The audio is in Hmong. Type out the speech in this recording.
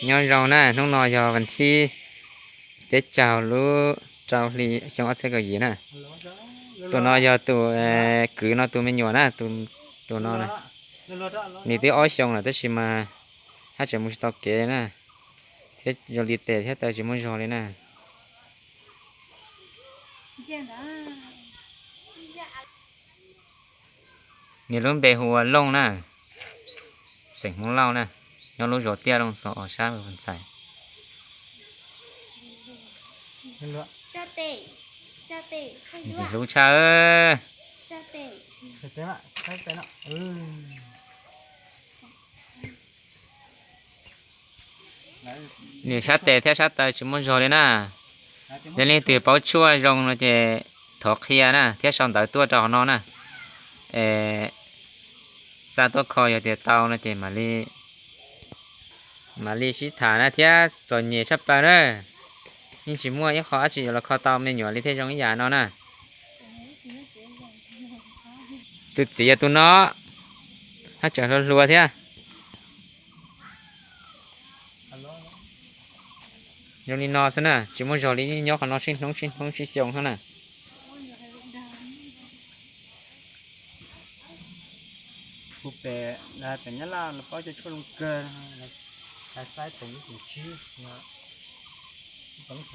Nyob zoo na, hnub no yog vas thib peb caug lub rau hli xyoo ob txhiab kaum yim na. Tus no yog tus kwv no tus me nyuam na, tus no na. Nws twb ob xyoo lawm tab sis mas haj tseem mus tsis tau kev na, thiab zoo li tes thiab taw tsis muaj zog li na. Nws lub npe hu ua Looj na, xeem Hmoob Lauj na, nyob lub zos Tiaj Looj Xos os sab Ntxhais. Ntxim hlub tshaj. Nws sab tes thiab sab taw tsis muaj zog li na. Yog leej twg paub tshuaj zoo no ces thov qhia na thiab sau ntawv tuaj rau hauv no na. Xa tuaj kho yog tias tau no ces mam li sib tham na thiab txom nyem tshaj plaws na. Yeej tsis muaj ib qho dab tsi yuav los kho tau me nyuam li thiaj zoo ib yam no na. Tus txiv yog tus no, haj tseem hluas hluas thiab. Zoo li no xwb na, tsis muaj zog li, nyob qhov no sib hnub sib hnub sib xyoo no na. Kuv pem, pem Nyab Laj los paub cov tshuaj zoo kawg, lawv saib teem lub xeem tsib, teem lub